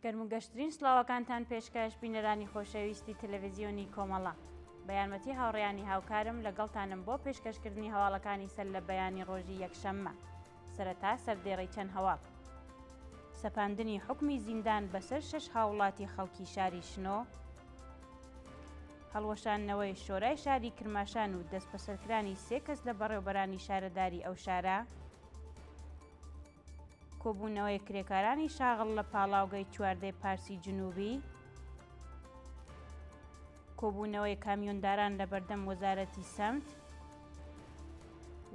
گەرم و گەشترین سڵاوەکانتان پێشکەش بینەرانی خۆشەویستی تەلەڤیزیۆنی کۆمەڵە. بە یارمەتی هاوڕێیانی هاوکارم لەگەڵتانم بۆ پێشکەشکردنی هەواڵەکانی سەر لە بەیانی ڕۆژی یەکشەممە. سەرەتا سەردێڕی چەند هەواڵ. سەپاندنی حوکمی زیندان بەسەر شەش هاوڵاتی خەڵکی شاری شنۆ، هەڵوەشاندنەوەی شۆرای شاری کرماشان و دەستبەسەرکرانی سێ کەس لە بەڕێوبەرانی شارەداری ئەو شارە، کۆبوونەوەی کرێکارانی شاغڵ لە پاڵاوگەی چواردەی پارسی جنوبی، کۆبوونەوەی کامیۆنداران لە بەردەم وەزارەتی سەمت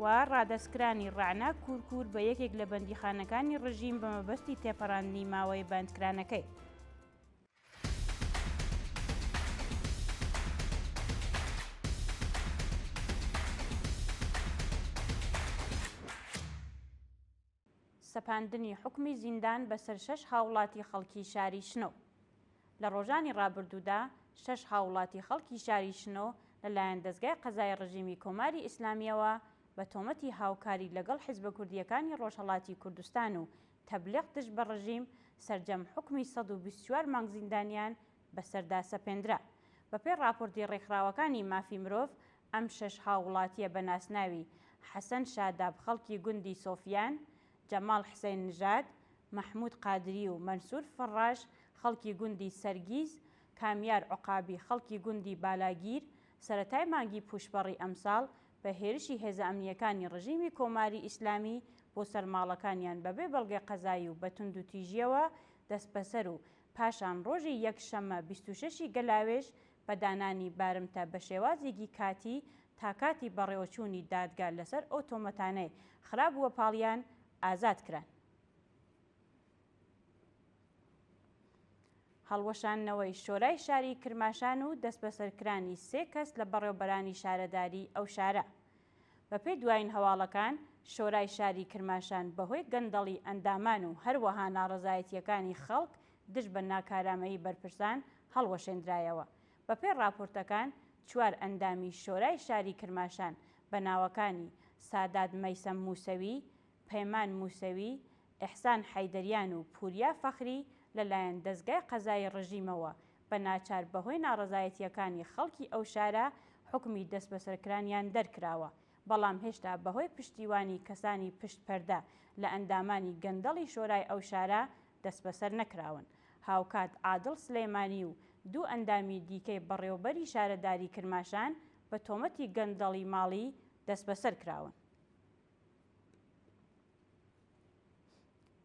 و ڕادەستکرانی ڕەعنا کورکور بە یەکێک لە بەندیخانەکانی ڕژیم بە مەبەستی تێپەڕاندنی ماوەی بەندکرانەکەی. سەپاندنی حوکمی زیندان بەسەر شەش هاوڵاتی خەڵکی شاری شنۆ. لە ڕۆژانی ڕابردوودا شەش هاوڵاتی خەڵکی شاری شنۆ لەلایەن دەزگای قەزای ڕژیمی کۆماری ئیسلامییەوە بە تۆمەتی هاوکاری لەگەڵ حیزبە کوردییەکانی ڕۆژهەڵاتی کوردستان و تەبلیغ دژ بە ڕژیم سەرجەم حوکمی 124 مانگ زیندانیان بەسەردا سەپێندرا. بەپێی ڕاپۆرتی ڕێکخراوەکانی مافی مرۆڤ ئەم شەش هاووڵاتییە بە ناسناوی، حەسەن شاداب خەڵکی گوندی سۆفیان، جەماڵ حسەین نژاد، مەحموود قادری و مەنسوور فەڕاش خەڵکی گوندی سەرگیز، کامیار عوقابی خەڵکی گوندی بالاگیر، سەرەتای مانگی پووشپەڕی ئەمساڵ بە هێرشی هێزە ئەمنییەکانی ڕژیمی کۆماری ئیسلامی بۆ سەر ماڵەکانیان بەبێ بەڵگەی قەزایی و بە توندوتیژییەوە دەستبەسەر و پاشان ڕۆژی یەک شەممە 26 ی گەلاوێژ بە دانانی بارمتە بە شێوازێکی کاتی تا کاتی بەڕێوەچوونی دادگا لەسەر ئەو تۆمەتانەی خرابووە پاڵیان، ئازاد کران. هەڵوەشاندنەوەی شۆرای شاری کرماشان و دەستبەسەرکرانی سێ کەس لە بەڕێوبەرانی شارەداریی ئەو شارە. بەپێی دوایین هەواڵەکان، شۆرای شاری کرماشان بەهۆی گەندەڵی ئەندامان و هەروەها ناڕەزایەتییەکانی خەڵک دژ بە ناکارامەیی بەرپرسان هەڵوەشێندرایەوە. بەپێی ڕاپۆرتەکان، چوار ئەندامی شۆرای شاری کرماشان بە ناوەکانی، سادات مەیسەم موسەوی، پەیمان موسەوی، ئیحسان حەیدەریان و پوریا فەخری لەلایەن دەزگای قەزایی ڕژیمەوە بە ناچار بەهۆی ناڕەزایەتییەکانی خەڵکی ئەو شارە حوکمی دەستبەسەرکرانیان دەرکراوە، بەڵام هێشتا بەهۆی پشتیوانی کەسانی پشت پەردە لە ئەندامانی گەندەڵی شۆرای ئەو شارە دەستبەسەر نەکراون. هاوکات عادڵ سلێمانی و دوو ئەندامی دیکەی بەڕێوەبەری شارەداری کرماشان بە تۆمەتی گەندەڵی ماڵی دەستبەسەر کراون.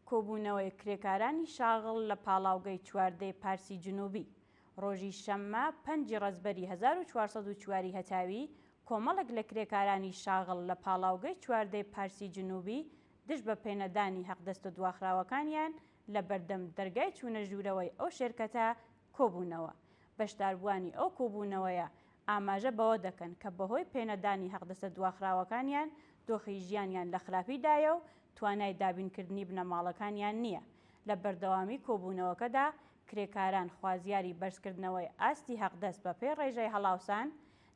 کۆبوونەوەی کرێکارانی شاغڵ لە پاڵاوگەی چواردەی پارسی جنوبی، ڕۆژی شەممە پەنجی ڕەزبەری 1404 ی هەتاوی، کۆمەڵێک لە کرێکارانی شاغڵ لە پاڵاوگەی چواردەی پارسی جنوبی دژ بە پێنەدانی حەقدەستە دواخراوەکانیان لە بەردەم دەرگای چوونە ژوورەوەی ئەو شێرکەتە کۆبوونەوە. بەشداربووانی ئەو کۆبوونەوەیە ئاماژە بەوە دەکەن کە بەهۆی پێنەدانی حەقدەستە دواخراوەکانیان دۆخی ژیانیان لە خراپیدایە و توانای دابینکردنی بنەماڵەکانیان نییە. لە بەردەوامی کۆبوونەوەکەدا کرێکاران خوازیاری بەرزکردنەوەی ئاستی حەقدەست بەپێی ڕێژەی هەڵاوسان،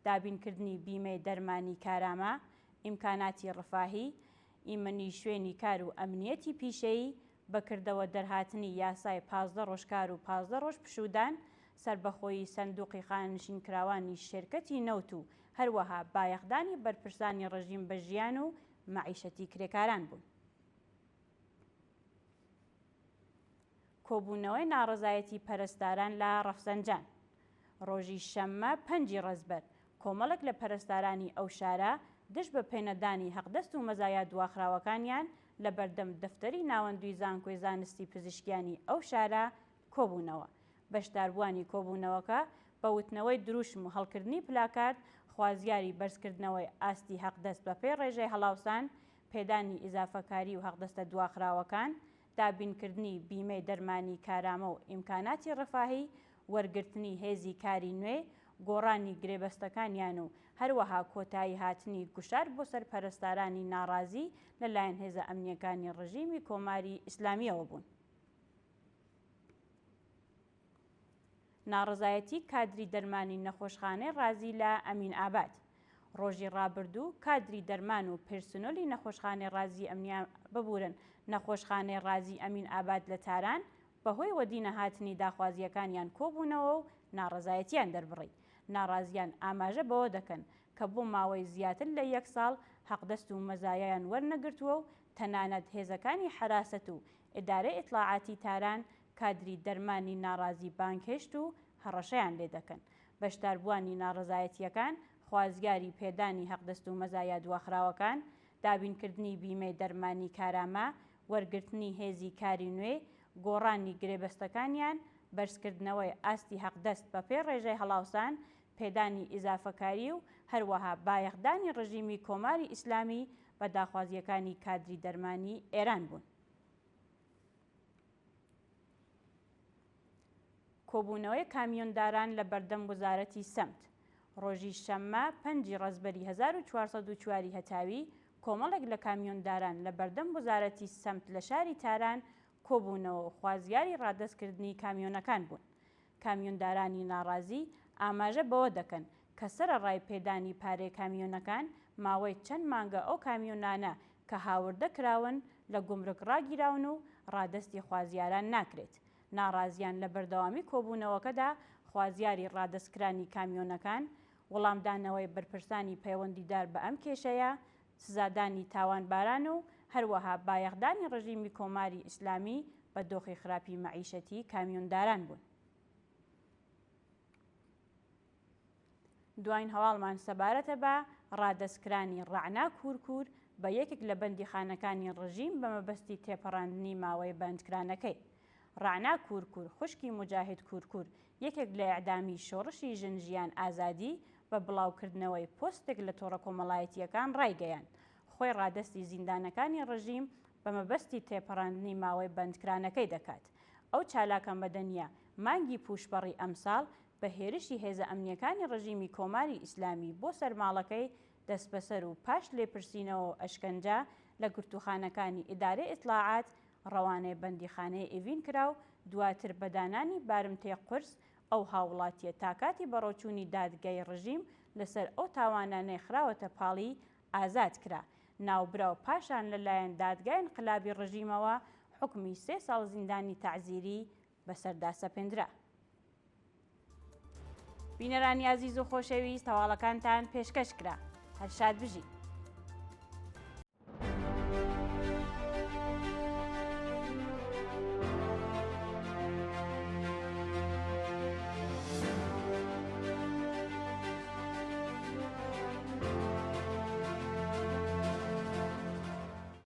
دابینکردنی بیمەی دەرمانی کارامە، ئیمکاناتی ڕفاهی، ئیمنی شوێنی کار و ئەمنیەتی پیشەیی، بە کردەوە دەرهاتنی یاسای 15 ڕۆژ کار و 15 ڕۆژ پشوودان، سەربەخۆیی سەندووقی خانەنشینکراوانی شێرکەتی نەوت و هەروەها بایەخدانی بەرپرسانی ڕژیم بە ژیان و مەعیشەتی کرێکاران بوون. کۆبوونەوەی ناڕەزایەتی پەرستاران لە ڕەفسەنجان ڕۆژی شەممە پەنجی ڕەزبەر، کۆمەڵێک لە پەرستارانی ئەو شارە دژ بە پێنەدانی حەقدەست و مەزایا دواخراوەکانیان لە بەردەم دەفتەری ناوەندی زانکۆی زانستی پزیشکیانی ئەو شارە کۆبوونەوە. بەشداربووانی کۆبوونەوەکە بە وتنەوەی دروشم و هەڵکردنی پلاکارد خوازیاری بەرزکردنەوەی ئاستی حەقدەست بەپێی ڕێژەی هەڵاوسان، پێدانی ئیزافەکاری و حەقدەستە دواخراوەکان، دابینکردنی بیمەی دەرمانی کارامە و ئیمکاناتی ڕەفاهی، وەرگرتنی هێزی کاری نوێ، گۆڕانی گرێبەستەکانیان و هەروەها کۆتایی هاتنی گوشار بۆ سەر پەرستارانی ناڕازی لە لایەن هێزە ئەمنییەکانی ڕژیمی کۆماری ئیسلامییەوە بوون. ناڕەزایەتی کادری دەرمانی نەخۆشخانەی ڕازی لە ئەمین ئاباد ڕۆژی ڕابردوو کادری دەرمان و پرسنۆلی نەخۆشخانەی ڕازی ئەمنیا ببورن نەخۆشخانەی ڕازی ئەمین ئاباد لە تاران. بەهۆی وەدینەهاتنی داخوازییەکانیان کۆبوونەوە و ناڕەزایەتییان دەربڕی. ناڕازییان ئاماژە بەوە دەکەن کە بۆ ماوەی زیاتر لە یەک ساڵ حەقدەست و مەزایایان وەرنەگرتووە و تەنانەت هێزەکانی حەراسەت و ئیدارەی ئیتڵاعاتی تاران کادری دەرمانی ناڕازی بانگهێشت و هەڕەشەیان لێدەکەن. بەشداربووانی ناڕەزایەتییەکان خوازیاری پێدانی حەقدەست و مەزایا دواخراوەکان، دابینکردنی بیمەی دەرمانی کارامە، وەرگرتنی هێزی کاری نوێ، گۆڕانی گرێبەستەکانیان، بەرزکردنەوەی ئاستی حەقدەست بەپێی ڕێژەی هەڵاوسان، پێدانی ئیزافەکاری و هەروەها بایەخدانی ڕژیمی کۆماری ئیسلامی بە داخوازییەکانی کادری دەرمانی ئێران بوون. کۆبوونەوەی کامیۆنداران لە بەردەم وەزارەتی سەمت ڕۆژی شەممە پەنجی ڕەزبەری 1404 ی هەتاوی کۆمەڵێک لە کامیۆنداران لە بەردەم وەزارەتی سەمت لە شاری تاران کۆبوونەوە و خوازیاری ڕادەستکردنی کامیۆنەکان بوون. کامیۆندارانی ناڕازی ئاماژە بەوە دەکەن کە سەرەڕای پێدانی پارەی کامیۆنەکان، ماوەی چەند مانگە ئەو کامیۆنانە کە هاوردە کراون لە گومرگ ڕاگیراون و ڕادەستی خوازیاران ناکرێت. ناڕازیان لە بەردەوامی کۆبوونەوەکەدا خوازیاری ڕادەستکرانی کامیۆنەکان، وڵامدانەوەی بەرپرسانی پەیوەندیدار بە ئەم کێشەیە، سزادانی تاوانباران و هەروەها بایەخدانی ڕژیمی کۆماری ئیسلامی بە دۆخی خراپی مەعیشەتی کامیۆنداران بوون. دواین هەواڵمان سەبارەتە بە ڕادەستکرانی ڕەعنا کوورکوور بە یەکێک لە بەندیخانەکانی ڕژیم بە مەبەستی تێپەڕاندنی ماوەی بەندکرانەکەی. ڕەعنا کوورکوور خوشکی موجاهید کوورکوور یەکێک لە ئێعدامی شۆڕشی ژن ژیان ئازادی بە بڵاوکردنەوەی پۆستێک لە تۆڕە کۆمەڵایەتییەکان ڕایگەیاند خۆی ڕادەستی زیندانەکانی ڕژیم بە مەبەستی تێپەڕاندنی ماوەی بەندکرانەکەی دەکات. ئەو چالاکە مەدەنییە مانگی پووشپەڕی ئەمساڵ بە هێرشی هێزە ئەمنییەکانی ڕژیمی کۆماری ئیسلامی بۆ سەر ماڵەکەی دەستبەسەر و پاش لێپرسینەوە و ئەشکەنجە لە گرتووخانەکانی ئیدارەی ئیتڵاعات ڕەوانەی بەندیخانەی ئیڤین کرا و دواتر بە دانانی بارمتەی قورس ئەو هاووڵاتییە تا کاتی بەڕۆچوونی دادگای ڕژیم لەسەر ئەو تاوانانەی خراوەتە پاڵی ئازاد کرا. ناوبراو پاشان لە لایەن دادگای ئینقلابی ڕژیمەوە حوکمی سێ ساڵ زیندانی تەعزیری بەسەردا سەپێندرا. بینەرانی ئازیز و خۆشەویست هەواڵەکانتان پێشکەش کرا. هەر شاد بژین.